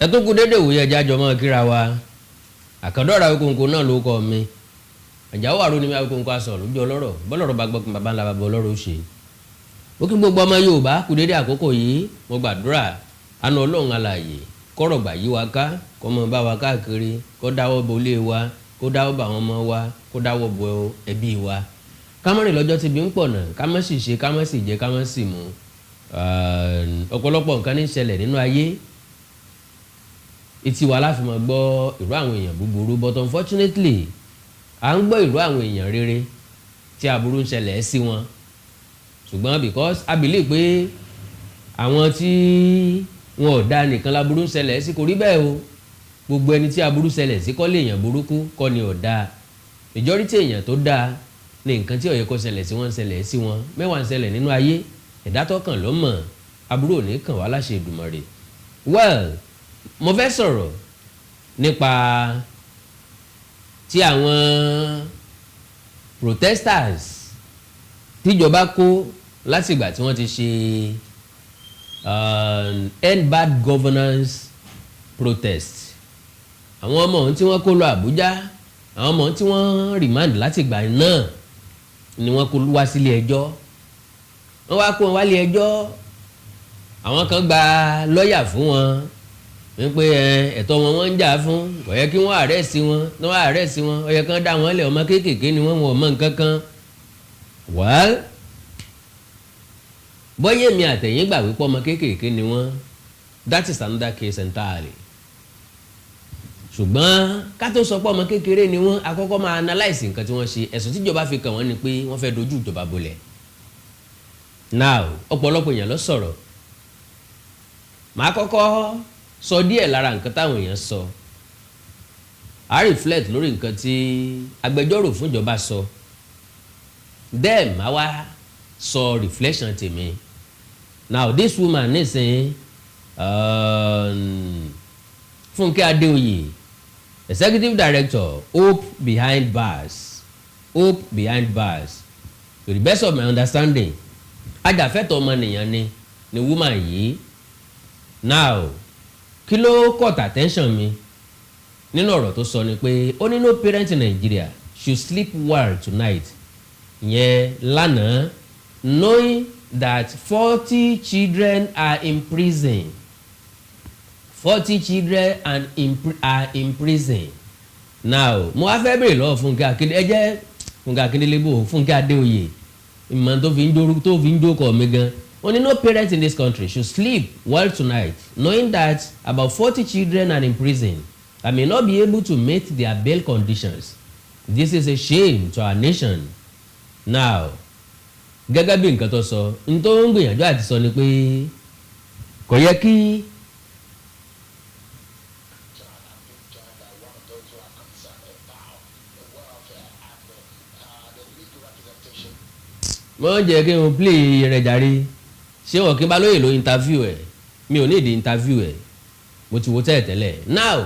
Ẹ tó kú dédé ìwòye, ẹja jọ mọ́ kíra wa. Àkàndọ̀rọ̀ Awíkonko náà ló kọ́ mi. Àjàwó àrò ni mi, Awíkonko aṣọ lójú ọlọ́rọ̀ bọ́lọ́rọ̀ bá gbọ́ kí baba ńlá baba ọlọ́rọ̀ ó ṣe. Ó kí gbogbo ọmọ Yorùbá kú dédé àkókò yìí. Mo gbàdúrà, àánú Ọlọ́run alààyè kọ́rọ̀ gbà yí wa ká, kó mọ bá wa káàkiri, kó dáwọ́ bo ilé wa, kó dáwọ́ bo àwọn ọmọ wa, kó dáwọ́ bo ẹbí wa, ká má rìn lọ́jọ́ tí ibi ń pọ̀ náà, ká má sì ṣe, ká má sì jẹ, ká má sì mu. Ọ̀pọ̀lọpọ̀ nǹkan ní ṣẹlẹ̀ nínú ayé, etí wa láfi máa gbọ́ ìró àwọn èèyàn búburú, but unfortunately, à ń gbọ́ ìró àwọn èèyàn rere tí aburú ń ṣẹlẹ̀ sí wọn. Ṣùgbọ́n because I believe pé àwọn tí wọn ò dá nìkan laburú ń ṣẹlẹ̀ sí, kò rí bẹ́ẹ̀ o. Gbogbo ẹni tí aburú ṣẹlẹ̀ sí kọ́ lè èèyàn burúkú kọ́ ni ò dáa. Majority èèyàn tó dáa ní nǹkan tí ó yẹ kó ṣẹlẹ̀ sí wọn ń ṣẹlẹ̀ sí wọn. Mẹ́wàá ń ṣẹlẹ̀ nínú ayé, ẹ̀dá tó kàn ló mọ̀. Aburú ò ní kàn wá láṣẹ Èdùmàrè. Well, mo fẹ́ sọ̀rọ̀ nípa tí àwọn protesters tíjọba kó látìgbà tí wọ́n ti ṣe End Bad Governance protest. Àwọn ọmọ ohun tí wọ́n kó lọ Àbújá, àwọn ọmọ tí wọ́n remand látìgbà náà ni wọ́n kó wá sílé ẹjọ́. Wọ́n wá kó wọn wálé ẹjọ́. Àwọn kan gba lọ́ọ̀yà fún wọn wípé ẹ̀tọ́ wọn wọ́n ń jà fún, kò yẹ kí wọ́n arrest wọn. Ní wọ́n arrest wọn, ó yẹ kán dá wọn lẹ̀, ọmọ kéékèèké ni wọ́n, wọ́n mọ nǹkan kan. Well, bọ́yé mi àtẹ̀yìn gbà wípé ọmọ kéékèèké ni wọ́n, that is another case entirely. Ṣùgbọ́n ká tó sọ pé ọmọ kékeré ni wọ́n, àkọ́kọ́ máa analyse nǹkan tí wọ́n ṣe. Ẹ̀sùn tíjọba fi kàn wọ́n ni pé wọ́n fẹ́ dojú ìjọba bolẹ̀. Now, ọ̀pọ̀lọpọ̀ èèyàn ló sọ̀rọ̀. Màá kọ́kọ́ sọ díẹ̀ lára nǹkan táwọn èèyàn sọ, a reflect lórí nǹkan tí agbẹjọ́rò fún ìjọba sọ, then màá wá sọ reflection tèmi. Now, this woman nísìnyí, Fúnkẹ́ Adéoyè, executive director, Hope Behind Bars, Hope Behind Bars, to the best of my understanding, ajàfẹ́tọ̀ọ́ ọmọnìyàn ni woman yìí. Now, kí ló caught attention mi nínú ọ̀rọ̀ tó sọ ni pé ó ní no parent in Nigeria should sleep well tonight, ìyẹn lánàá, knowing that 40 children are in prison. 40 children are in prison now. Mo wá fẹ́ bèrè lọ́wọ́ Fúnkẹ́ Akíndélé, ẹ jẹ́ Fúnkẹ́ Akíndélé bò, Fúnkẹ́ Adéoyè, ìmọ̀ tó fi ń dórú tó fi ń jókòó mi gan. Wọ́n ní no parent in this country should sleep well tonight knowing that about 40 children are in prison and may not be able to meet their bail conditions. This is a shame to our nation. Now, gẹ́gẹ́ bí nǹkan tó sọ, n tó ń gbìyànjú àti sọ ni pé kò yẹ kí I'm being joined by one of those who are concerned about the welfare and the legal representation. Wọ́n jẹ́ kí n play rẹ̀ jàre. Ṣé wọn kí n bá lóye ló interview ẹ̀? Mi ò ní ìdí interview ẹ̀, mo ti wo tẹ́lẹ̀ tẹ́lẹ̀. Now,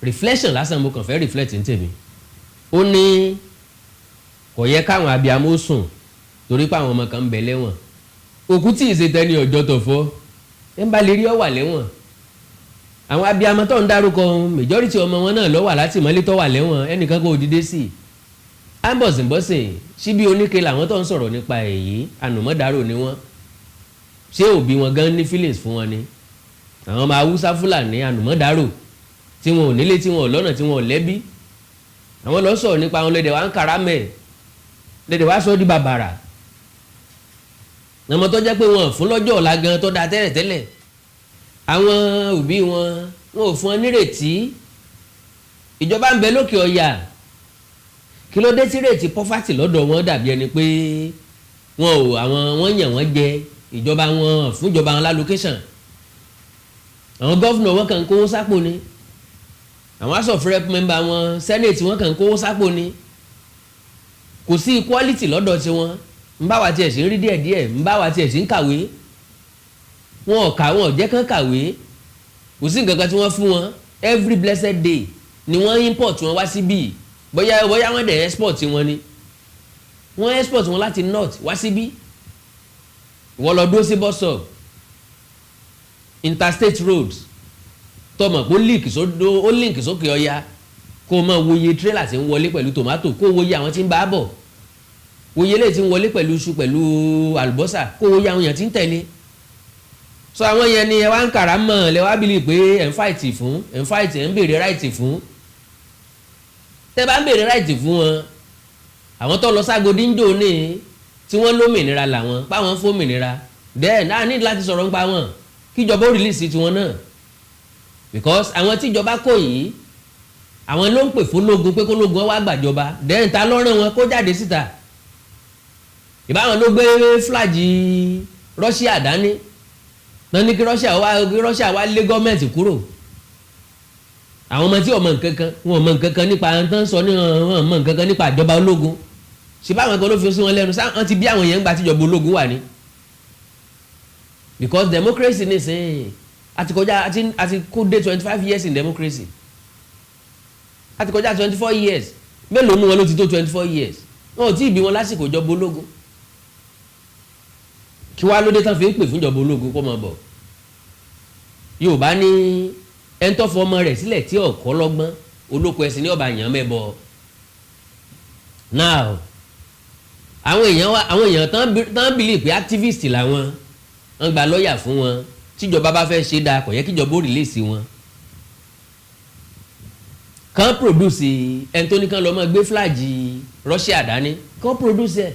reflection lásán mo kàn fẹ́ reflect ní tèmi. Ó ní kò yẹ káwọn abiyamọ sùn torí pé àwọn ọmọ kan ń bẹ lẹ́wọ̀n. Òkú tí ì ṣe tẹni ọjọ́ tó fọ́ ẹ ń bá lè rí ọ wà lẹ́wọ̀n. Àwọn abiyamọ tó ń dárúkọ, majority ọmọ wọn náà ló wà látìmọ́lé tó wà lẹ́wọ̀n, ẹnìkan kò dìde sí i. Ambọ̀sìnbọ̀sìn síbi oníke làwọn tó ń sọ̀rọ̀ nípa èyí, ànùmọ́dárò ni wọ́n. Ṣé òbí wọn gan ní feelings fún wọn ni? Àwọn ọmọ Haúsá, Fúlàní ànùmọ́dárò tí wọn ò nílé, tí wọn ò lọ́nà, tí wọn ò lẹ́bí, àwọn lọ sọ̀rọ̀ nípa àwọn lédè wa ń karamẹ̀, lédè wa sọ di bàbàrà. Ọmọ tó jẹ́ pé wọn fún lọ́jọ́ ọ̀la gan tó dáa tẹ́lẹ̀tẹ́lẹ̀, àwọn òbí wọn, wọn ò fún ọ nírètí. Ìjọba ń bẹ lókè ọ̀yà, kí ló dé tí rate poverty lọ́dọ̀ wọn dàbí ẹni pé wọn ò àwọn wọn yàn wọ́n jẹ ìjọba wọn fún ìjọba wọn l'allocation? Àwọn governor wọn kàn ń kówó sápò ni, àwọn House of Rep member wọn, senate wọn kàn ń kówó sápò ni. Kò sí equality lọ́dọ̀ tiwọn. Ń bá wa tiẹ̀ sí ń rí díẹ̀díẹ̀, ń bá wa tiẹ̀ sí ń kàwé, wọn ò kà, wọn ò jẹ́ kán kàwé. Kò sí nǹkan kan tí wọ́n fún wọn. Every blessed day ni wọ́n import wọn wá síbí. Bóyá bóyá wọ́n dẹ̀ export wọn ni, wọ́n export wọn láti north wá síbí. Wọ́n lọ dúró sí bus stop, interstate roads, tó Tọmọ kó link sódò, ó link sókè ọya, kó o máa wòye tírélà tí ń wọlé pẹ̀lú tòmátò, kó o wòye àwọn tí ń bá a bọ̀, wòye lè ti ń wọlé pẹ̀lú iṣu, pẹ̀lú àlùbọ́sà, kó o wòye àwọn èèyàn tí ń tẹ̀lé. So àwọn yẹn ni ẹ wá ń kàrà mọ̀, lẹ wá believe pé ẹ̀ ń fight fún, ẹ̀ ń fight, ẹ̀ ń béèrè right fún. Tẹ́ bá ń béèrè right fún wọn, àwọn tó lọ ságodi ń jò ní tí wọ́n lómìnira làwọn páwọn fómìnira, then a ní láti sọ̀rọ̀ nípa wọn, kíjọba ó release tiwọn náà, because àwọn tíjọba kò yìí, àwọn ló ń pè fún lógun pé kó lógun wá gbàjọba. Then ta ló rán wọn kó jáde síta? Ìbáwọn ló gbé flag Russia dání náà ní kí Russia wá lé gọ́ọ̀mẹ̀ntì kúrò. Àwọn ọmọ tí ò mọ nǹkan kan, wọn ò mọ nǹkan kan nípa àwọn tó ń sọ ní wọn ò mọ nǹkan kan nípa ìjọba ológun. Ṣe báwọn kan ló fi sí wọn lẹ́nu? Sáwọn ti bí àwọn yẹn ń gba tíjọba ológun wà ní, because democracy nísìnyí àti kọjá, àti kó dé 25 years in democracy, àti kọjá 24 years. Mélòó nu wọn ló ti tó 24 years? Wọn ò tí ì bí wọn lásìkò ìjọba ológun. Kí wàá lóde tán fi ń pè fún ìjọba ológun kó máa bọ̀? Yorùbá ní ẹni tó fọ ọmọ rẹ̀ sílẹ̀ tí ọ̀kọ́ lọ́gbọ́n, olóko ẹ̀sìn ní ọba yàn mẹ́bọ. Now, àwọn èèyàn wa, àwọn èèyàn tán believe pé activist làwọn, wọ́n gba lọ́ọ̀yà fún wọn. Tíjọba bá fẹ́ ṣe dáa, kò yẹ kíjọba ó release wọn. Kàn produce ẹni tó ní kàn lọ́ máa gbé flag Russia dání, kàn produce ẹ̀.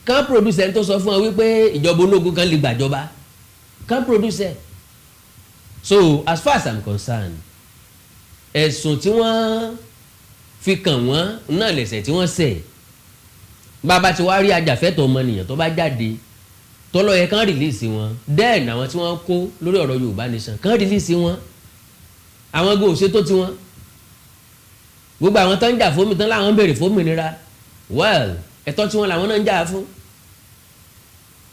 Kàn produce ẹni tó sọ fún wọn wípé ìjọba ológun kan lè gbàjọba, kàn produce ẹ̀. So as far as I'm concerned, ẹ̀sùn tí wọ́n fi kàn wọ́n náà lẹ̀ṣẹ̀ tí wọ́n ṣẹ̀. Bàbá tí wàá rí ajàfẹ́tọ̀ọ́ ọmọnìyàn tó bá jáde tọ́lọ́ yẹ kán release wọn, then àwọn tí wọ́n kó lórí ọ̀rọ̀ Yorùbá Nation, kán release wọn. Àwọn gbọ́ òṣètò tiwọn. Gbogbo àwọn tó ń jà fómi tán láwọn ń béèrè fómìnira, well, ẹ̀tọ́ tí wọ́n làwọn náà ń jà fún.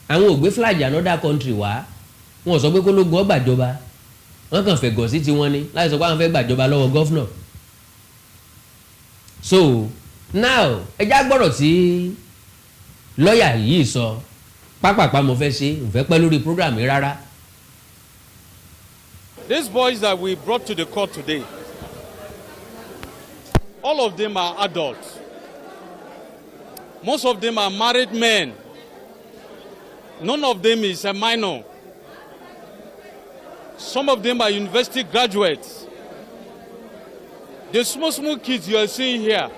Àwọn ò gbé flag another country wá. Wọn ò sọ pé kó lógun ó gbàjọba. Wọ́n kàn fẹ́ gọ̀ sí tiwọn ni láti sọ pé àwọn fẹ́ gbàjọba lọ́wọ́ governor. So now, ẹ já gbọ́rọ̀ tí lọ́ọ̀yà yìí sọ pápápá. Mo fẹ́ ṣe n fẹ́ pẹ́ lórí program yìí rárá. These boys that we brought to the court today, all of them are adults. Most of them are married men. None of them is a minor. Some of them are university graduates. The small, small kids you are seeing here,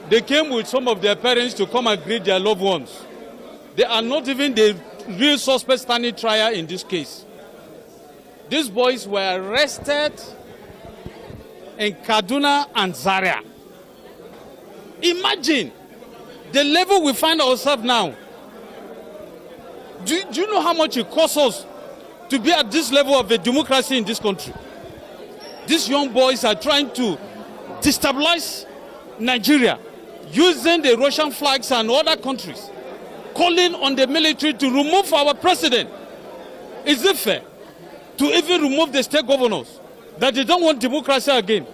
they came with some of their parents to come and greet their loved ones. They are not even the real suspect standing trial in this case. These boys were arrested in Kaduna and Zaria. Imagine the level we find ourselves now. Do you know how much it costs us to be at this level of a democracy in this country? These young boys are trying to destabilize Nigeria using the Russian flags and other countries, calling on the military to remove our president. Is it fair to even remove the state governors? That they don't want democracy again.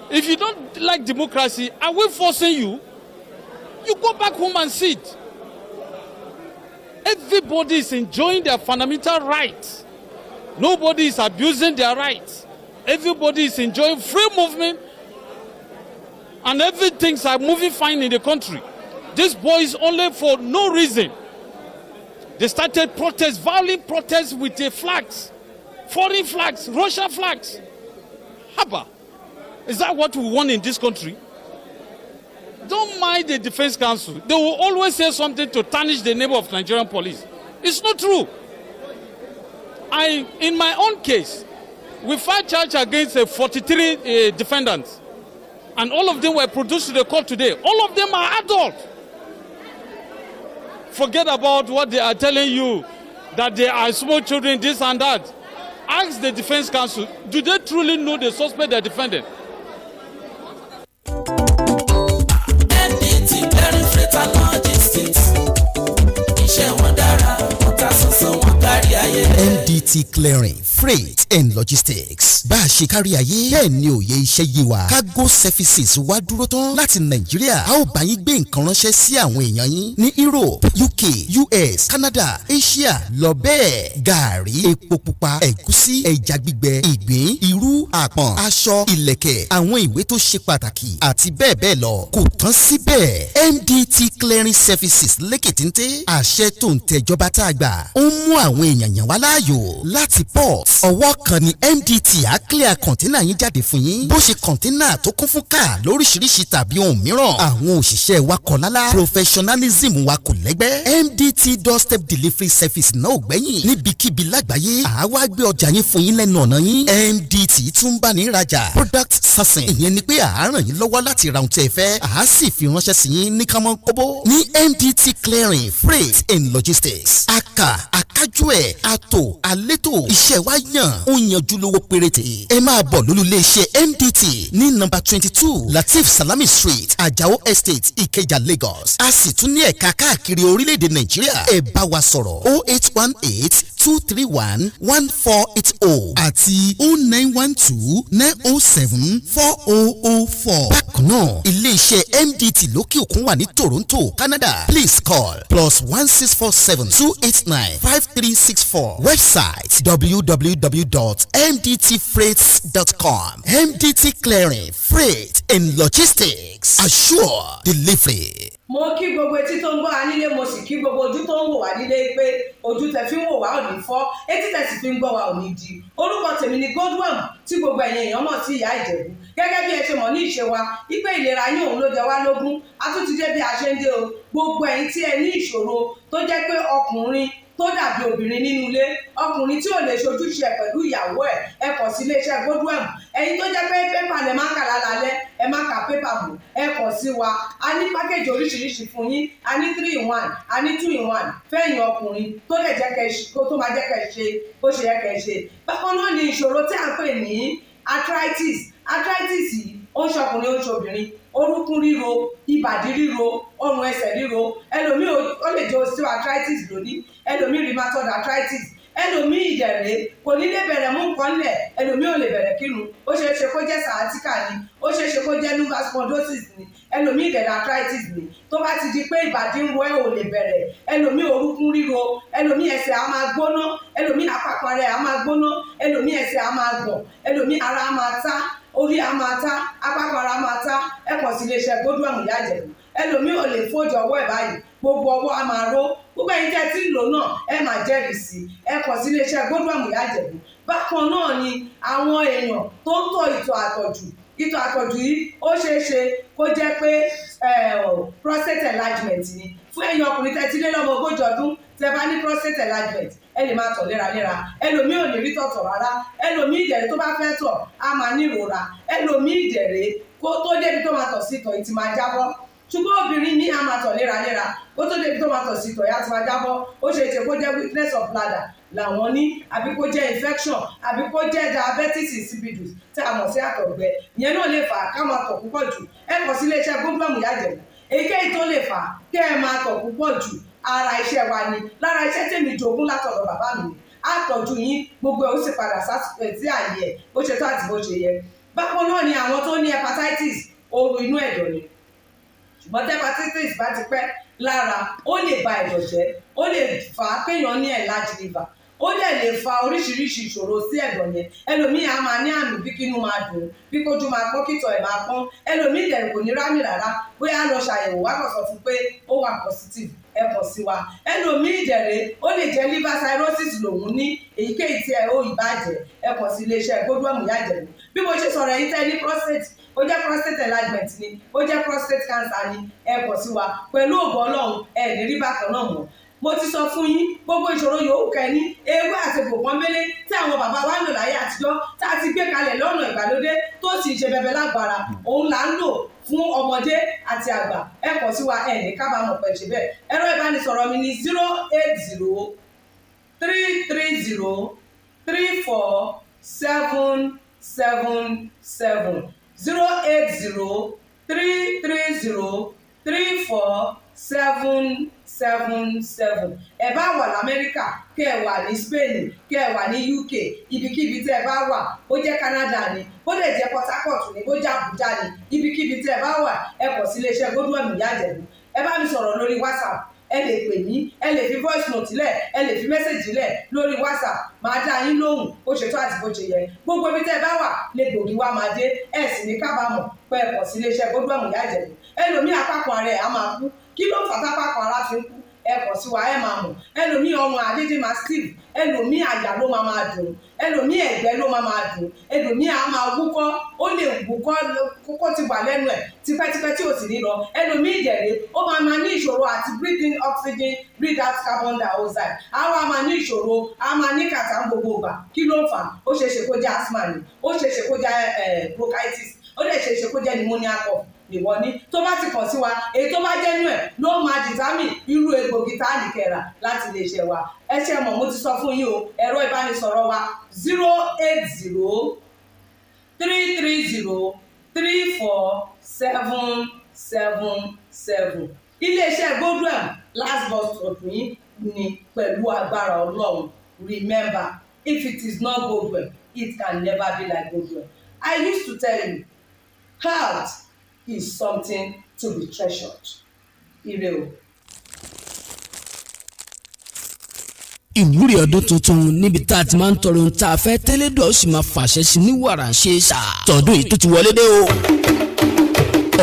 If you don't like democracy, are we forcing you? You go back home and sit. Everybody is enjoying their fundamental rights. Nobody is abusing their rights. Everybody is enjoying free movement and everything's are moving fine in the country. These boys, only for no reason, they started protests, violent protests with the flags, foreign flags, Russia flags. Haba. Is that what we want in this country? Don't mind the defense counsel. They will always say something to tarnish the name of Nigerian police. It's not true. In my own case, we filed charge against 43 defendants, and all of them were produced to the court today. All of them are adults. Forget about what they are telling you, that they are small children, this and that. Ask the defense counsel, do they truly know the suspect they're defending? MDT Bearing Freight and Logistics, iṣẹ́ wọn dára, wọ́n ta sánsán, wọn kárí ayé. MDT. MDT Clearing, Freight and Logistics. Bá a ṣe kárí ayé bẹ́ẹ̀ ni òye iṣẹ́ yé wa. Cargo services wá dúró tán láti Nàìjíríà. A ó bá yín gbé nǹkan ránṣẹ́ sí àwọn èèyàn yín ní Europe, UK, US, Canada, Asia lọ bẹ́ẹ̀. Gàárì, epo pupa, ẹ̀gúsí, ẹja gbígbẹ, ìgbín, irú, àpọ̀n, aṣọ, ìlẹ̀kẹ̀, àwọn ìwé tó ṣe pàtàkì àti bẹ́ẹ̀ bẹ́ẹ̀ lọ. Kò tán síbẹ̀, MDT Clearing Services lékètéńté àṣẹ tó ń tẹjọba tá a gbà ó ń mú àwọn èèyàn yàn wá láàyò láti port. Ọwọ́ kan ni MDT á clear container yín jáde fún yín, bó ṣe container tó kún fún káà lóríṣiríṣi tàbí ohun mìíràn. Àwọn òṣìṣẹ́ wa kọ̀ lálá, professionalism wa kò lẹ́gbẹ́. MDT doorstep delivery service náà ò gbẹ́yìn. Níbikíbi lágbàáyé, àwa gbé ọjà yín fún yín lẹ́nu ọ̀nà yín. MDT tún bá ní rajà, product sourcing, ìyẹn ni pé à á ràn yín lọ́wọ́ láti ra ohun tí ẹ fẹ́, à á sì fi ránṣẹ́ sí yín ní kánmọ́ kóbó. Ní MDT Clearing, Freight and Logistics, aka akájú ẹ̀ àtò àlétò, iṣẹ́ wa yàn ó yanjú, lówó péréte. Ẹ máa bọ̀ lólú iléeṣẹ́ MDT ní nọ́mbà 22, Latif Salami Street, Ajao Estate, Ìkẹjà, Lagos. A sì tún ní ẹ̀ka káàkiri orílẹ̀-èdè Nàìjíríà. Ẹ bá wa sọ̀rọ̀ 08182311480 àti 09129074004. Bákan náà, iléeṣẹ́ MDT lókè òkun wà ní Toronto, Canada. Please call +16472895364. Website www.mdtfreights.com. MDT Clearing, Freight and Logistics, assure delivery. Mo kí gbogbo etí tó ń gbọ́ wa nílé, mo sì kí gbogbo ojú tó ń wò wá nílé pé ojú tẹ fi ń wò wá ò ní fọ́, etí tẹ sì fi ń gbọ́ wa ò ní di. Orúkọ tèmi ni Godwin, tí gbogbo ẹ̀yin èèyàn mọ̀ sí Ìyá Ìjẹ̀bú. Gẹ́gẹ́ bí ẹ ṣe mọ̀ ní ìṣe wa wípé ìlera yín òun ló jẹ wá lógún, a tún ti dé bí a ṣe ń dé o. Gbogbo ẹ̀yin tí ẹ ní ìṣòro tó jẹ́ pé ọkùnrin tó dàbí obìnrin nínú ilé, ọkùnrin tí ò lè ṣojúṣe ẹ̀ pẹ̀lú ìyàwó ẹ̀, ẹ kàn sí iléeṣẹ́ Godwin. Ẹ̀yin tó jẹ́ pé pépà lẹ máa ń kà lálálẹ́, ẹ má ka pépà mọ́, ẹ kàn sí wa. A ní package oríṣiríṣi fún yín. A ní three in one, a ní two in one fẹ́yìn ọkùnrin tó lè jẹ́ kẹ́ tó máa jẹ́ kẹ́ ṣe bó ṣe yẹ kẹ́ ṣe. Bákan náà ni ìṣòro tí à ń pè ní arthritis. Arthritis yìí, ó ń ṣọkùnrin, ó ń ṣobìnrin. Orúnkún ríro, ìbàdí ríro, ọrùn ẹsẹ̀ ríro. Ẹlòmíì, ó lè jẹ́ osteoarthritis lónìí, ẹlòmíì rheumatoid arthritis, ẹlòmíì ìdẹ̀rẹ̀ kò ní lè bẹ̀rẹ̀ mú nǹkan lẹ̀, ẹlòmíì ò lè bẹ̀rẹ̀ kírun. Ó ṣeé ṣe kó jẹ́ sciatica ni, ó ṣeé ṣe kó jẹ́ lumbar spondylosis ni, ẹlòmíì ìdẹ̀rẹ̀ arthritis ni. Tó bá ti di pé ìbàdí ń ro ẹ́, ò lè bẹ̀rẹ̀, ẹlòmíì orúnkún ríro, ẹlòmíì ẹsẹ̀ á máa gbóná, ẹlòmíì àpapọ̀ rẹ̀ á máa gbóná, ẹlòmíì ẹsẹ̀ á máa gbọ̀n, ẹlòmíì ara á máa tá, orí á máa tá, apákan ara máa tá, ẹ kàn sí iléeṣẹ́ Godwin Ìyá Ìjẹ̀bú. Ẹlòmíì ò lè fold ọwọ́ ẹ̀ báyìí, gbogbo ọwọ́ á máa ró. Gbogbo ẹ̀yin tẹ́ ẹ ti ń lò náà, ẹ máa jẹ́rìí sí i. Ẹ kàn sí iléeṣẹ́ Godwin Ìyá Ìjẹ̀bú. Bákan náà ni àwọn èèyàn tó ń tọ̀ ìtọ̀ àtọ̀jù. Ìtọ̀ àtọ̀jù yìí, ó ṣeé ṣe kó jẹ́ pé prostate enlargement ni. Fún ẹ̀yin ọkùnrin tẹ́ ti lé lọ́mọ 40 ọdún, tẹ́ bá ní prostate enlargement, ẹ lè máa tọ̀ léraléra. Ẹlòmíì ò ní rí tọ̀tọ̀ rárá. Ẹlòmíì ìdẹ̀rẹ̀, tó bá fẹ́ tọ̀, á máa ní ìrora. Ẹlòmíì ìdẹ̀rẹ̀, kó tó débi tó máa tọ̀ sí, ìtọ̀ yìí ti máa jábọ́. Ṣùgbọ́n obìnrin ní á máa tọ̀ léraléra, kó tó débi tó máa tọ̀ sí, ìtọ̀ yìí á ti máa jábọ́. Ó ṣe é ṣe kó jẹ́ weakness of bladder làwọn ní, àbí kó jẹ́ infection, àbí kó jẹ́ diabetes insipidus tí a mọ̀ sí àtọ̀gbẹ. Ìyẹn náà lè fà á ká máa tọ̀ púpọ̀ jù. Ẹ kàn sí iléeṣẹ́ Godwin Ìyá Ìjẹ̀bú. Èyíkéyìí tó lè fà á kẹ́ ẹ máa tọ̀ púpọ̀ jù, ara iṣẹ́ wa ni. Lára iṣẹ́ tèmi jogún látọ̀dọ̀ bàbá mi ni. Á tọ́jú yín, gbogbo ẹ̀ ó sì padà sí àyè ẹ̀ bó ṣe tó àti bó ṣe yẹ. Bákan náà ni àwọn tó ní hepatitis, ooru inú ẹ̀dọ̀ ni. Ṣùgbọ́n tí hepatitis bá ti pẹ́ lára, ó lè ba ẹ̀dọ̀ jẹ́, ó lè fà á kéèyàn ní enlarged liver, ó dẹ̀ lè fa oríṣiríṣi ìṣòro sí ẹ̀dọ̀ yẹn. Ẹlòmíì á máa ní àmì bí kínú máa dùn, bí kójú máa pọ́n, kítọ̀ ẹ̀ máa pọ́n. Ẹlòmíì dẹ̀ kò ní rámì rárá, bóyá lọ ṣàyẹ̀wò wá kàn sọ fún pé ó wà positive. Ẹ kàn sí wa. Ẹlòmíì dẹ̀rẹ̀, ó lè jẹ́ liver cirrhosis lòun ní. Èyíkéyìí tí ẹ ó ìbàjẹ́, ẹ kàn sí iléeṣẹ́ Godwin Ìyá Ìjẹ̀bú. Bí mo ṣe sọ̀rọ̀, ẹ̀yin tẹ́ ní prostate, ó jẹ́ prostate enlargement ni, ó jẹ́ prostate cancer ni, ẹ kàn sí wa. Pẹ̀lú ògo Ọlọ́run, ẹ ní rí bákan náà mọ́. Mo ti sọ fún yín, gbogbo ìṣòro yòówù kẹ́ni, ewé àti pòpọ́nbélé tí àwọn bàbá wa ń lò láyé àtijọ́, tá a ti gbé kalẹ̀ lọ́nà ìgbàlódé tó sì ń ṣe bẹbẹ lágbára, òun là ń lò fún ọmọdé àti àgbà. Ẹ kàn sí wa, ẹ ní kábàámọ̀ pẹ̀ ṣe bẹ́ẹ̀. Ẹ̀rọ ìbánisọ̀rọ̀ mi ní 08033034777, 080330347. 777. Ẹ bá wà lamẹ́ríkà, kẹ́ ẹ wà ní Spain, kẹ́ ẹ wà ní UK, ibikíbi tẹ́ ẹ bá wà, bó jẹ́ Canada ni, bó lè jẹ́ Port Harcourt ni, bó jẹ́ Abuja ni, ibikíbi tẹ́ ẹ bá wà, ẹ kọ̀ sí iléeṣẹ́ Godwin Ìyá Ìjẹ̀bú. Ẹ bá mi sọ̀rọ̀ lórí WhatsApp, ẹ lè pè mí, ẹ lè fi voice note lẹ̀, ẹ lè fi message lẹ̀ lórí WhatsApp, máa dá yín lóhùn bó ṣe tó àti bó ṣe yẹ. Gbogbo ibi tẹ́ ẹ bá wà lè gbòógì wá máa dé. Ẹ sì ní kábàámọ̀ pé ẹ kọ̀ sí iléeṣẹ́ Godwin Ìyá Ìjẹ̀bú. Ẹlòmíì, apákan ara ẹ̀ á máa kú. Kí ló fà tápákan ara fi ń kú? Ẹ kọ̀ sí wa, ẹ máa mọ̀. Ẹlòmíì, ọrùn àdédé máa stiff, ẹlòmíì, àyà ló máa máa dùn, ẹlòmíì, ẹ̀gbẹ́ ló máa máa dùn, ẹlòmíì á máa wúkọ́, ó lè wúkọ́ kókó ti wà lẹ́nu ẹ̀ tipẹ́tipẹ́ tí ò sì ní lọ. Ẹlòmíì ìdẹ̀rẹ̀, ó máa máa ní ìṣòro àti breathe in oxygen, breathe out carbon dioxide. Á wá máa ní ìṣòro, á máa ní kàtà ń gbogbo ìgbà. Kí ló ń fà? Ó ṣeé ṣe kó jẹ́ asthma ni, ó ṣeé ṣe kó jẹ́ bronchitis, ó lè ṣeé ṣe kó jẹ́ pneumonia cough nìwọ ní. Tó bá ti kàn sí wa, èyí tó bá jẹ́ nú ẹ̀ ló máa determine irú egbògi tá a ní kẹrà láti lè ṣe wa. Ẹ ṣe mọ̀, mo ti sọ fún yín o. Ẹ̀rọ ìbánisọ̀rọ̀ wa, 08033034777. Iléeṣẹ́ Godwin, last bus stop yín ni pẹ̀lú agbára Ọlọ́run. Remember, if it is not Godwin, it can never be like Godwin. I used to tell you, health is something to be treasured. Ire o. Ìwúrí ọdún tuntun níbi tá a ti máa ń tọrọ ohun tá a fẹ́ tẹ́lẹ̀ dọ̀, ó sì máa fàṣẹ sí ní wàrà ṣe é sà. Tọdún yìí tó ti wọlé dé o.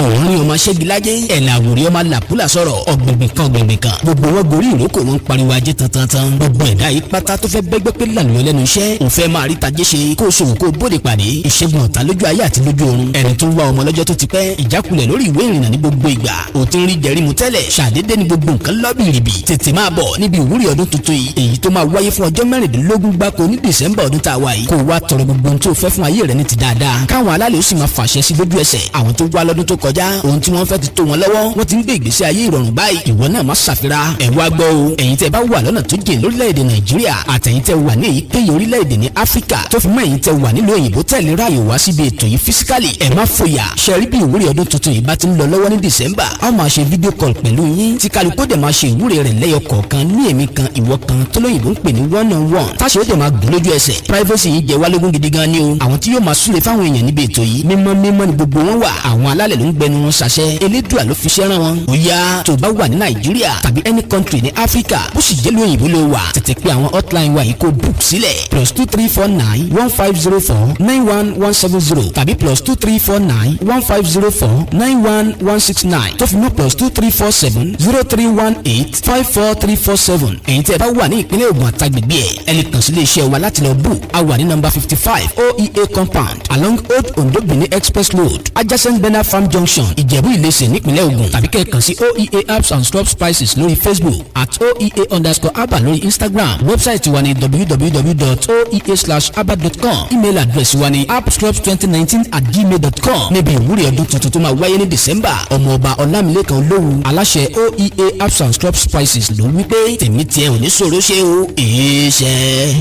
Ọ̀hún ni ọmọ aṣẹ́gilájẹ́ ẹ̀là àwòrán ọmọ làkúlà sọ̀rọ̀ ọ̀gbìngbìn kan ọ̀gbìngbìn kan, gbogbo wọn gorí ìrókò, wọn ń pariwo ajé tantantan. Gbogbo ẹ̀dá yìí pátá tó fẹ́ bẹ́gbẹ́ pé lànà lẹ́nu iṣẹ́ òun fẹ́ máa rí tajé ṣe, kó o ṣòwò, kó o bóde pàdé ìṣègùn ọ̀tá lójú ayé àti lójú ọ̀run, ẹni tó ń wá ọmọ lọ́jọ́ tó ti pẹ́, ìjákulẹ̀ lórí ìwé ìrìnnà ní gbogbo ìgbà, ò ti ń rí jẹ̀rí mu tẹ́lẹ̀, ṣàdédé ní gbogbo nǹkan lọ́bìrìbì, tètè máa bọ̀ níbi ìwúrí ọdún tuntun yìí, èyí tó máa wáyé fún ọjọ́ 16 gbáko ní December ọdún tá a wà yìí, kó o wá tọrọ gbogbo ohun tó fẹ́ fún ayé rẹ ní ti dáadáa, káwọn alálẹ̀ ó sì máa fàṣẹ sí lójú ẹsẹ̀. Àwọn tó wá lọ́dún tó kọjá, ohun tí wọ́n fẹ́ ti tó wọn lọ́wọ́, wọ́n ti ń gbé ìgbésí ayé ìrọ̀rùn báyìí. Ìwọ náà má ṣàfira ẹ̀ wá gbọ́ o. Ẹ̀yin tẹ́ bá wà lọ́nà tó jìn lórílẹ̀‐èdè Nàìjíríà, àtẹ̀yin tẹ́ wà ní èyíkéyìí orílẹ̀-èdè ní Áfíríkà, tó fi mọ́ ẹ̀yin tẹ́ wà nílùú òyìnbó tẹ̀lé ráàyè wá síbi ètò yìí physically, ẹ̀ má fòyà. Ṣe rí bí ìwúrí ọdún tuntun yìí bá ti ń lọ lọ́wọ́ ní December, a ó máa ṣe video call pẹ̀lú yín, tí kálukú dẹ̀ máa ṣe ìwúrí rẹ̀ lẹ́yọ kọ̀ọ̀kan ní èmi kan, ìwọ kan, tó lóyìnbó ń pè ní one on one, táṣe ó dẹ̀ máa gùn lójú ẹsẹ̀. Privacy yìí jẹ́ wá lógún gidi gan ni o. Àwọn tí yóò máa súre fáwọn èèyàn níbi ètò yìí, mímọ́ mímọ́ ni gbogbo wọn wà. Àwọn alálẹ̀ ló ń gbẹnu wọn ṣàṣẹ, Elédùà ló fi ṣẹ́ rán wọn. Ó yá, tó bá wà ní Nàìjíríà tàbí any country ní Áfíríkà, bó sì jẹ́ lóyìnbó ló wà, tètè pé àwọn hotline wa yìí kó book sílẹ̀: +234 915 049 1170 tàbí +234 915 049 1169, tó fi mọ́ +234 703 185 4347. Ẹ̀yin tí ẹ bá wà ní ìpínlẹ̀ Ògùn àtàgbègbè ẹ̀, ẹ lè kàn sí iléeṣẹ́ wa láti lọ book. A wà ní number 55, OEA compound, along Old Ondo Benin Express Road, adjacent Bena Farm Junction, Ìjẹ̀bú Ìlẹsẹ̀, nípínlẹ̀ Ògùn, tàbí kẹ́ ẹ kàn sí OEA Herbs and Scrub Spices lórí Facebook, @oea_abba lórí Instagram. Website wa ní www.oea/abba.com. Email address wa ní appscrubs2019@gmail.com. Níbi ìwúrí ọdún tuntun tó máa wáyé ní December, Ọmọọba Ọlámilẹ́kan Olówu, aláṣẹ OEA Herbs and Scrub Spices, ló wí pé tèmi tiẹ̀ ò ní ṣòro ṣe o, èé ṣe.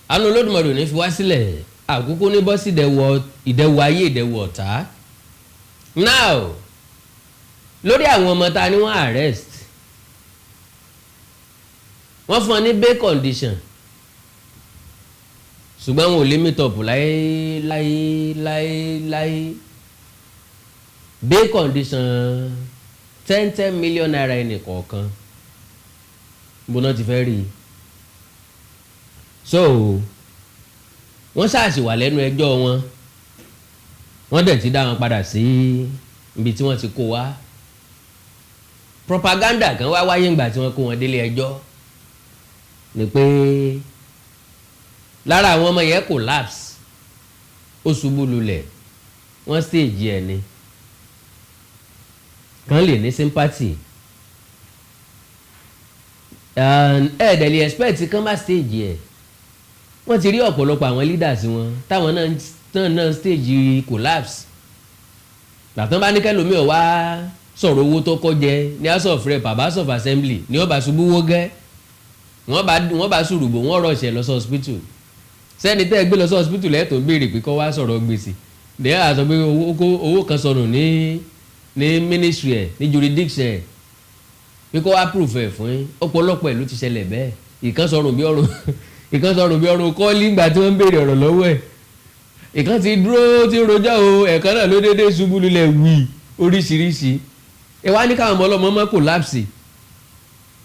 Àánú Olódùmarè ò ní fi wá sílẹ̀, àkókò ní bọ́ sí ìdẹ̀wọ̀ ayé, ìdẹ̀wọ̀ ọ̀tá. Now, lórí àwọn ọmọ ta ni wọ́n arrest, wọ́n fún ọ ní bail condition, ṣùgbọ́n wọn ò lè meet up láé láé láé láé. Bail condition 10-10 million naira ẹnì kọ̀ọ̀kan, bó náà ti fẹ́ rí i? So wọ́n ṣáàṣì wà lẹ́nu ẹjọ́ wọn, wọ́n dẹ̀ ti dá wọn padà sí ibi tí wọ́n ti kó wá. Propaganda kan wá wáyé ńgbà tí wọ́n kó wọn délé ẹjọ́ ni pé lára àwọn ọmọ yẹn collapse, ó ṣubú lulẹ̀, wọ́n stage ẹ̀ ni kàn lè ní sympathy. Ẹ dẹ̀ lè expect kán má stage ẹ̀. Wọ́n ti rí ọ̀pọ̀lọpọ̀ àwọn leaders wọn táwọn náà stage collapse. Gbàtàn bá ní kẹlòmíì wá sọ̀rọ̀ owó tó kọ́ jẹ ní House of Rep àbá House of Assembly ní ó bá ṣubú wó gẹ́, wọ́n bá ṣùrùbò, wọ́n rush ẹ̀ lọ sí hospital. Sẹ́ni tẹ́ ẹ gbé lọ sí hospital lẹ́tọ̀ọ́ béèrè pé kó wá sọ̀rọ̀ gbèsè ní ẹ̀ sọ pé owó kan sọnù ní ministry ẹ̀, ní jurisdiction ẹ̀. Pé kó wá proof ẹ̀ fún yín. Ọ̀pọ̀lọpọ̀ ẹ̀ ló ti ṣẹlẹ̀ bẹ́ẹ̀. Ìkan sọrùn bí ọrùn, ìkan sọrùn bí ọrùn kọ́ọ́lì ńgbà tí wọ́n ń béèrè ọ̀rọ̀ lọ́wọ́ ẹ̀. Ìkan ti dúró tí ń rojọ́ o, ẹ̀kan náà ló déédéé ṣubú lulẹ̀ wì. Oríṣiríṣi ẹ wá ní káwọn ọmọ ọlọ́mọ mọ́ collapse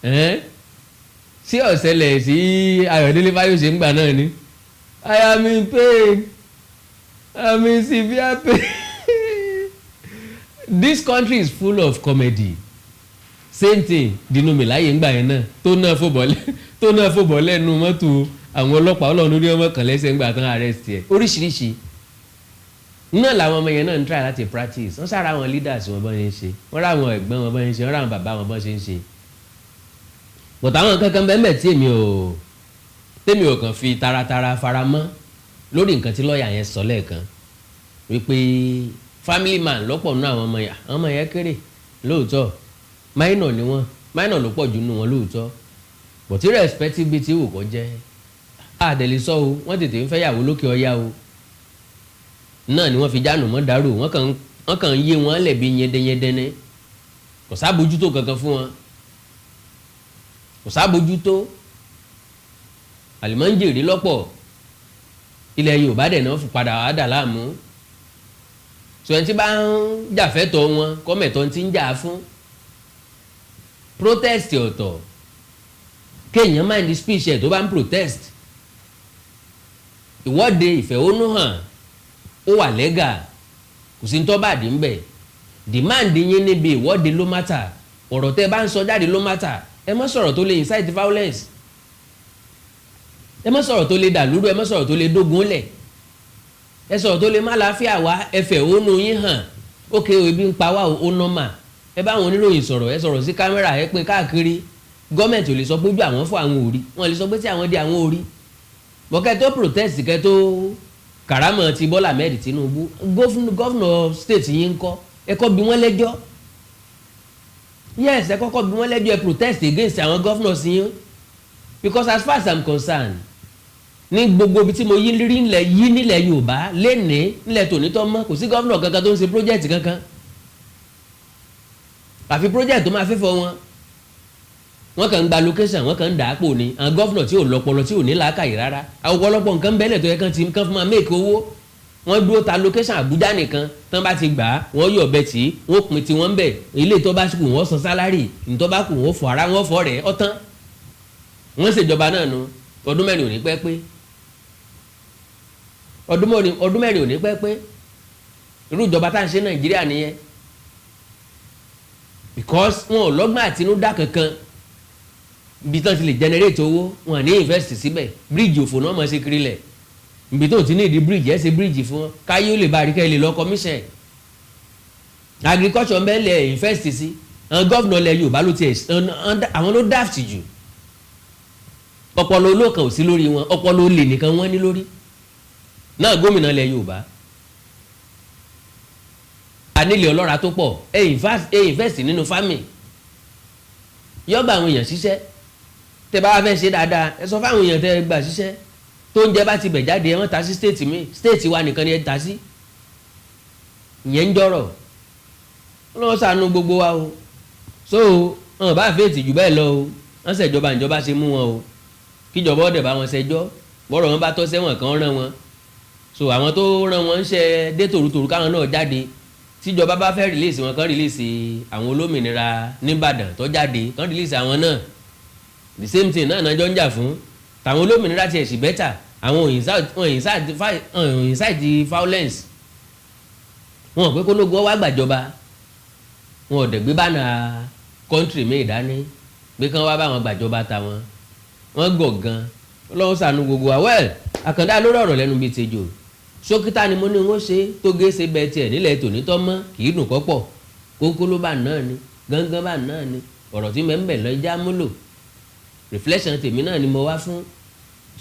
ẹ̀ẹ́n sí ọ̀sẹ̀lẹ̀ sí Ayọ̀délé Fáyọ̀ṣe ńgbà náà ni. "I am in pain, I am in severe pain." This country is full of comedy. Same thing, Dino Melaye ńgbà yẹn náà tó náà fòbọ̀ lẹ́nu mọ́tò àwọn ọlọ́pàá. Ọlọ́run lórí ọmọ kan lẹ́sẹ̀ ńgbà tán arrest ẹ̀. Oríṣiríṣi náà làwọn ọmọ yẹn náà ń try láti practice. Wọ́n sára àwọn leaders wọn bọ́n ṣe ń ṣe, wọ́n rà àwọn ẹ̀gbọ́n wọn bọ́n ṣe ń ṣe, wọ́n rà àwọn bàbá wọn bọ́n ṣe ń ṣe. But àwọn kankan bẹ́ẹ̀ bẹ́ẹ̀ tí èmi ò kàn fi taratara fara mọ́ lórí nǹkan tí lọ́ọ̀yà yẹn sọ lẹ́ẹ̀kan, wípé family man lọ́pọ̀ nínú àwọn ọmọ yẹn. Àwọn ọmọ yẹn kéré lóòótọ́, minor ni wọ́n, minor ló pọ̀ jù nínú wọn lóòótọ́, but irrespective bíi tí wò kọ́ jẹ́, àdẹ̀lẹ̀ sọ o, wọ́n tètè ń fẹ́yàwó lókè ọya o. Náà ni wọ́n fi jáànù mọ́ dàrú. Wọ́n kàn ń yé wọn lẹ̀ bí yẹndẹyẹndẹ ní. Kò sábòjútó kankan fún wọn, kò sábòjútó. Àlìmọ́ńjèrè lọ́pọ̀ ilẹ̀ Yorùbá dẹ̀ náà fi padà wá dà láàmú. Sọ̀rọ̀ tí bá ń jàfẹ́tọ̀ wọn, kọ́mẹ̀tọ́ ti ń jà fún protest ọ̀tọ̀, kéèyàn mind speech ẹ̀ tó bá ń protest. Ìwọ́de ìfẹ̀hónúhàn, ó wà legal, kò sí ní tó bá dé ń bẹ̀. Demand yín níbi ìwọ́de ló matter, ọ̀rọ̀ tẹ́ bá ń sọ jáde ló matter. Ẹ má sọ̀rọ̀ tó lè incite violence, ẹ má sọ̀rọ̀ tó lè dàlúrú, ẹ má sọ̀rọ̀ tó lè dógun lẹ̀, ẹ sọ̀rọ̀ tó lè má láàfíà wá. Ẹ fẹ̀hónú yín hàn. Ókè o, ebi ń pa wá o, ó normal. Ẹ bá àwọn oníròyìn sọ̀rọ̀, ẹ sọ̀rọ̀ sí kámẹ́rà, ẹ pín káàkiri. Gọ́ọ̀mẹ̀ntì ò lè sọ pé ojú àwọn fún àwọn òrí, wọn lè sọ pé tí àwọn di àwọn òrí bọ́kẹ́ tó protest. Kẹ́ tó kàrámọ̀ ti Bọ́lá Ahmed Tinubu, governor state yín ń kọ́, ẹ kọ́ bí wọ́n lẹ́jọ́. Yes, ẹ kọ́kọ́ bí wọ́n lẹ́jọ́. Ẹ protest against àwọn governors yín, because as far as I'm concerned, ní gbogbo ibi tí mo yí rí nílẹ̀ yí nílẹ̀ Yorùbá lénìí, nílẹ̀ tòní tọ́ mọ́, kò sí governor kankan tó ń ṣe project kankan, àfi project tó máa fẹ́ fọ wọn. Wọ́n kàn ń gba location, wọ́n kàn ń dà á pò ní. Àwọn governor tí ò lọ́pọlọ, tí ò ní làákàyè rárá, àwọn ọ̀pọ̀lọpọ̀ nǹkan bẹ́lẹ̀ tó yẹ kán ti kán fún ma make owó, wọ́n dúró ta location Àbújá nìkan. Tán bá ti gbà á, wọ́n yọ̀ bẹ́ẹ̀ tí wọ́n pin tí wọ́n ń bẹ̀. Ilé tó bá kù, wọ́n san salary. Tó bá kù, wọ́n fọ ara, wọ́n fọ rẹ̀ ọ̀tán. Wọ́n ṣèjọba náà nu. Ọdún 4 ò ní pẹ́ pé, ọdún 4 ò ní pẹ́ pé. Irú ìjọba tá à ń ṣe Nàìjíríà nìyẹn, because wọn ò lọ́gbọ́n àtinúdá kankan. Ibi tán ti lè generate owó, wọn ní invest síbẹ̀. Bíríìjì òfò náà máa ṣe kiri lẹ̀. Ibi tó ti ní ìdí bíríìjì, ẹ̀ ṣe bíríìjì fún wọn, káyé ó lè bá àríkẹ́ lè lọ commission. Agriculture ń bẹ́ẹ̀ lẹ̀ invest sí. Àwọn governor lẹ̀ Yorùbá ló tiẹ̀, àwọn ló daft jù. Ọpọlọ olókan ò sí lórí wọn, ọpọlọ olè nìkan wọ́n ní lórí náà. Gómìnà lẹ̀ Yorùbá, anílẹ̀ ọlọ́ra tó pọ̀. Ẹ invest nínú farming, yọgbà àwọn èèyàn ṣiṣẹ́. Tẹ bá wá fẹ́ ṣe dáadáa, ẹ sọ fáwọn èèyàn tẹ gbà ṣiṣẹ́, tó ń jẹ bá ti bẹ̀ jáde, ẹ wọ́n ta sí state mi, state wa nìkan ni ẹ ta sí. Ìyẹn ń jọrọ̀. Ọlọ́run ṣàánú gbogbo wa o. So wọn bá fèètì jù bẹ́ẹ̀ lọ o, wọ́n ṣèjọba, ìjọba ṣe mú wọn o, kíjọba ọ̀dẹ̀ bá wọn ṣẹjọ́. Bọ́rọ̀ wọn bá tọ́ sẹ́wọ̀n kan, rán wọn. So àwọn tó rán wọn ń ṣe dé tòrútòrú, káwọn náà jáde. Tíjọba bá fẹ́ release wọn, kàn release àwọn olómìnira nìbàdàn tó jáde, kàn release àwọn náà. The same thing náà jọ ń jà fún. Tàwọn olómìnira tiẹ̀ sì better. Àwọn ò incite violence. Wọn ò pé kólógun wá gbàjọba, wọn ò dẹ̀ gbé banner country míì dání pé kán wá bá wọn gbàjọba tàwọn. Wọn gọ̀ gan. Ọlọ́run ṣàánú gbogbo wa. Well, àkàndá lórí ọ̀rọ̀ lẹ́nu bíi tejò sókítà ni mo ní wọ́n ṣe tó gé ṣe bẹ́ẹ̀ tiẹ̀ nílẹ̀ tòní tọ́ mọ́. Kì í dùn kọ́pọ̀ kókó ló bá náà ni, gángan bá náà ni. Ọ̀rọ̀ tí mẹ́ńbẹ̀ lọ já múlò. Reflection tèmi náà ni mo wá fún.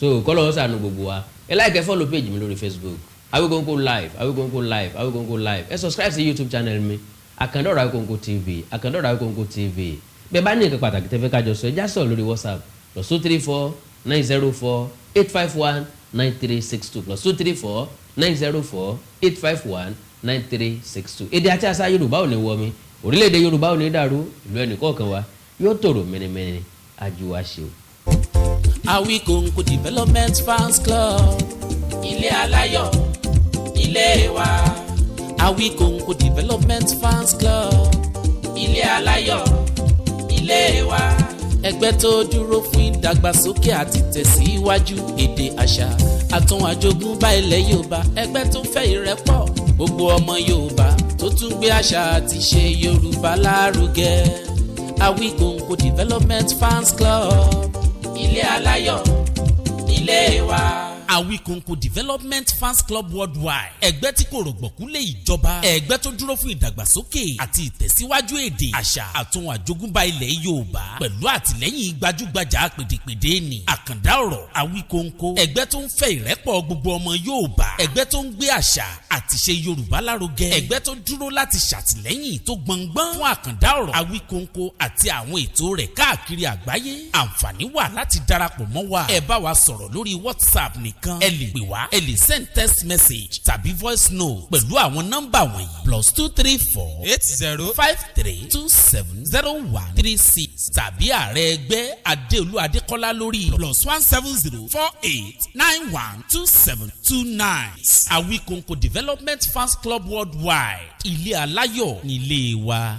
So kọ́lọ́run ṣàánú gbogbo wa. Ẹ like, follow page mi lórí Facebook, Awikonko Live, Awikonko Live, Awikonko Live. Ẹ subscribe sí YouTube channel mi, Àkàndọ̀rọ̀ Awikonko TV, Àkàndọ̀rọ̀ Awikonko TV. Bẹ́ẹ̀ bá ní nǹkan pàtàkì tẹ́fẹ́ kájọ sọ, ẹ já sọ̀rọ̀ lórí WhatsApp, +234 904 851 9362, +234 904 851 9362. Èdè àti àṣà Yorùbá ò ní wọ mi, orílẹ̀-èdè Yorùbá ò ní dàrú, ìlú ẹnì kọ̀ọ̀kan wa Yóò tòrò mẹ́nẹ́mẹ́nẹ́ ajú wa ṣe o. Awikonko Development Fans Club, ilé aláyọ̀ ilé wa. Awikonko Development Fans Club, ilé aláyọ̀ ilé wa. Ẹgbẹ́ tó dúró fún ìdàgbàsókè àti tẹ̀síwájú èdè, àṣà àtún àjogúnbá ilẹ̀ Yorùbá. Ẹgbẹ́ tó fẹ́ ìrẹ́pọ̀ gbogbo ọmọ Yorùbá, tó tún gbé àṣà àti ṣe Yorùbá lárugẹ. Awikonko Development Fans Club, ilé aláyọ̀ ilé wa. Awikonko Development Fans Club Worldwide, ẹgbẹ́ tí kò rọ̀gbọ̀kú lé ìjọba, ẹgbẹ́ tó dúró fún ìdàgbàsókè àti ìtẹ̀síwájú èdè, àṣà àtún àjogúnbá ilẹ̀ Yorùbá, pẹ̀lú àtìlẹ́yìn gbajúgbajà pèdèpèdè ní àkàndá ọ̀rọ̀ Awikonko. Ẹgbẹ́ tó ń fẹ́ ìrẹ́pọ̀ gbogbo ọmọ Yorùbá, ẹgbẹ́ tó ń gbé àṣà àti ṣe Yorùbá lárugẹ, ẹgbẹ́ tó dúró láti ṣàtìlẹ́yìn tó gbọngbọ́n fún àkàndá ọ̀rọ̀ Awikonko àti àwọn ètò rẹ̀ káàkiri àgbáyé. Àǹfààní wà láti darapọ̀ mọ́ wa. Ẹ bá wa sọ̀rọ̀ lórí WhatsApp nìkan, ẹ lè pè wá, ẹ lè send text message tàbí voice note pẹ̀lú àwọn nọ́mbà wọ̀nyí: +234 80 53270136, tàbí ààrẹ ẹgbẹ́ Adéolú Adékọ́lá lórí +17048912729. Awikonko Development Fans Club Worldwide, ilé aláyọ̀ nílé wa.